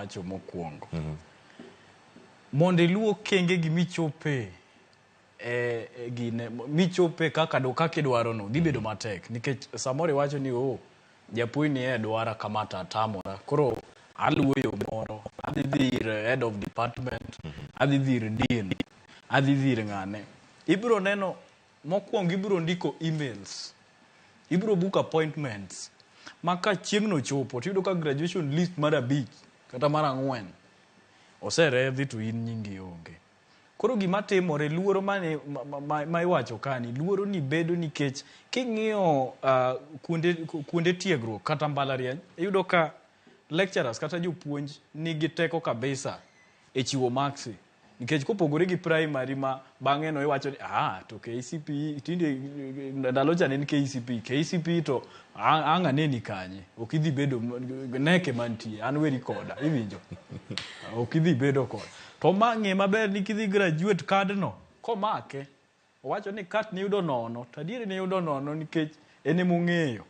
nawacho mokwongo. Mondo iluw okenge gi michope e, e gine michope kaka do kaka idwaro no dhi bedo matek nikech samoro iwacho ni oh japuonj ni e dwara kama to atamora koro aluwo yo moro adhi dhi ir head of department adhi dhi ir dean adhi dhi ir ng'ane ibiro neno mokwongo ibiro ndiko emails ibiro book appointments ma ka chieng'no chopo tiyudo ka graduation list mar abich kata mar ang'wen oseredhi to in nyingi onge Koro gima timore, luoro mane ma, ma, ma iwacho kani, luoro ni bedo nikech king'iyo kuonde, kuonde tiegruok kata mbalariany, iyudo ka lecturers kata jopuonj nigi teko kabisa e chiwo maksi. Nikech kopogore gi primary ma bang'e no iwacho ni ah, to KCPE tinde ndalo cha ne en KCPE, KCPE to ang' aneni kanye, ok idhi bedo neke mantie, an weri koda, iwinjo? Ok idhi bedo koda. To ma ng'e maber ni kidhi graduate card no, komake, owacho ni kat niyudo nono, to adieri niyudo nono nikech en emong'eyo.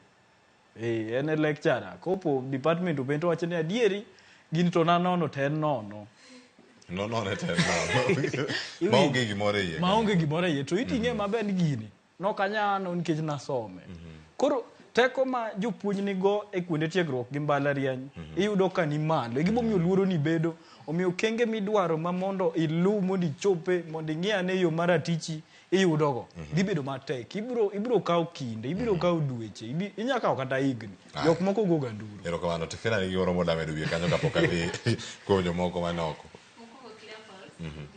Eh, en e lecturer. Kopo department openj to owacho ni adieri gini to nanono to en nono. Nonone to en nono. Maonge gimoro e iye. Maonge gimoro e iye. To iting'e maber ni gini nokanyano nikech nasome. Koro teko ma jopuonj nigo e kuonde tiegruok gi mbalariany iyudo ka ni malo. E gimomiyo luoro ni bedo. Omiyo okenge midwaro ma mondo iluw mondo ichope mondo ing'i ane yo mar atichi iyudogo dhi bedo matek. Ibiro ibiro kawo kinde, ibiro kawo dweche, inya kawo kata higni. Jok moko goga nduru. Erokamano. Tekena nigi gimoro moda medo wiye kanyo kapok adhi kuom jomoko man oko. Mokwongo Cleophas,